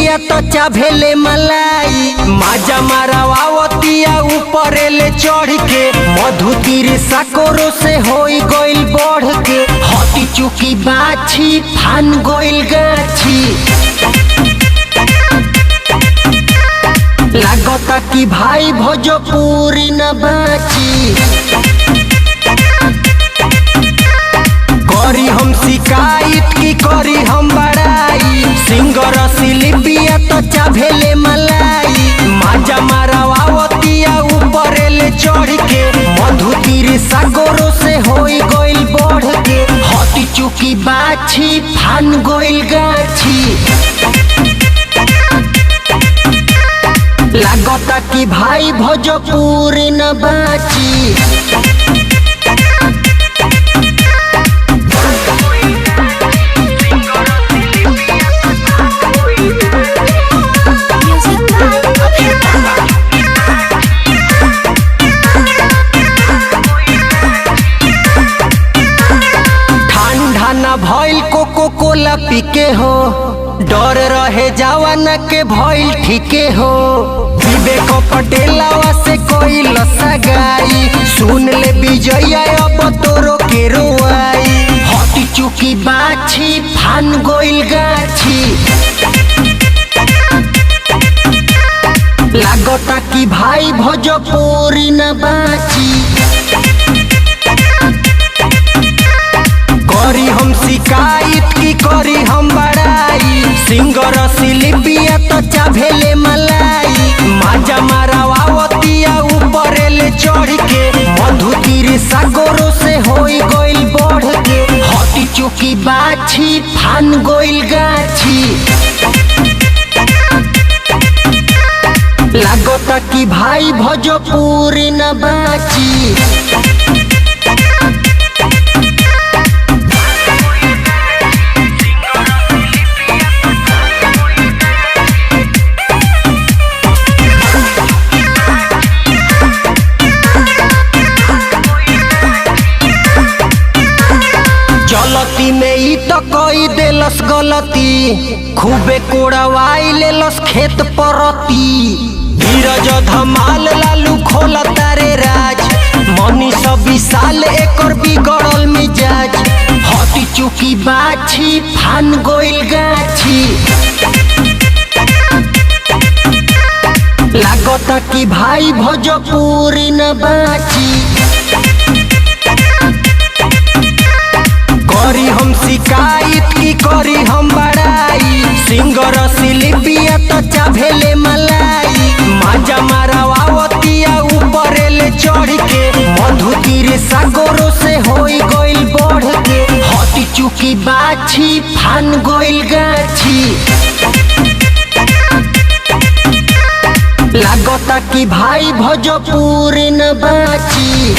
सिलिपिया तो चाभेले मलाई, माजा मारावतिया ऊपर ले चढ़ के, मधु तीर साकोरो से होई गइल बढ़ के, हटी चुकी बाछी फान गइल गाछी। लागता कि भाई भोजपुरी न बाची, करी हम शिकायत की करी हम बड़ाई, सिंगर सिलिपिया तो चाभेले मलाई, माजा मारावतिया ऊपर ले चढ़ के, मधु तीर सागरों से होई गइल बढ़ के, हटी चुकी बाछी फान गइल गाछी। लागता कि भाई भोजपुरी न बाची। Music by Abhay Baba. ठंडा न भइल कोको कोला पीके हो, डर रहे जवाना के भइल ठीके हो, विवेक पटेलावा से कोई लसगाई, सुन ले विजया अब तोरो के रोआई, हटी चुकी बाछी फान गइल गाछी। लागता कि भाई भोजपुरी न बाची, करी हम शिकायत की करी हम बड़ाई, सिंगर सिलिपिया तो चाभेले मलाई, माजा मारावतिया ऊपर ले चढ़ के, मधु तीर सागरों से होई गइल बढ़ के, हटी चुकी बाछी फान गइल गाछी। लागता कि भाई भोजपुरी न बाची। चलती में ई तो कई देलस गलती, खूबे कोड़वाई लेलस खेत परती, धीरज धमाल लालू खोला तारे राज, मनीष विशाल एकर बिगड़ल मिजाज, हटी चुकी बाछी फान गइल गाछी। लागता कि भाई भोजपुरी न बाची, करी हम शिकायत की करी हम बड़ाई, सिंगर सिलिपिया तो चाभेले मलाई, माजा मारावतिया ऊपर ले चढ़ के, मधु तीर सागरों से होई गइल बढ़ के, हटी चुकी बाछी फान गइल गाछी। लागता कि भाई भोजपुरी न बाची।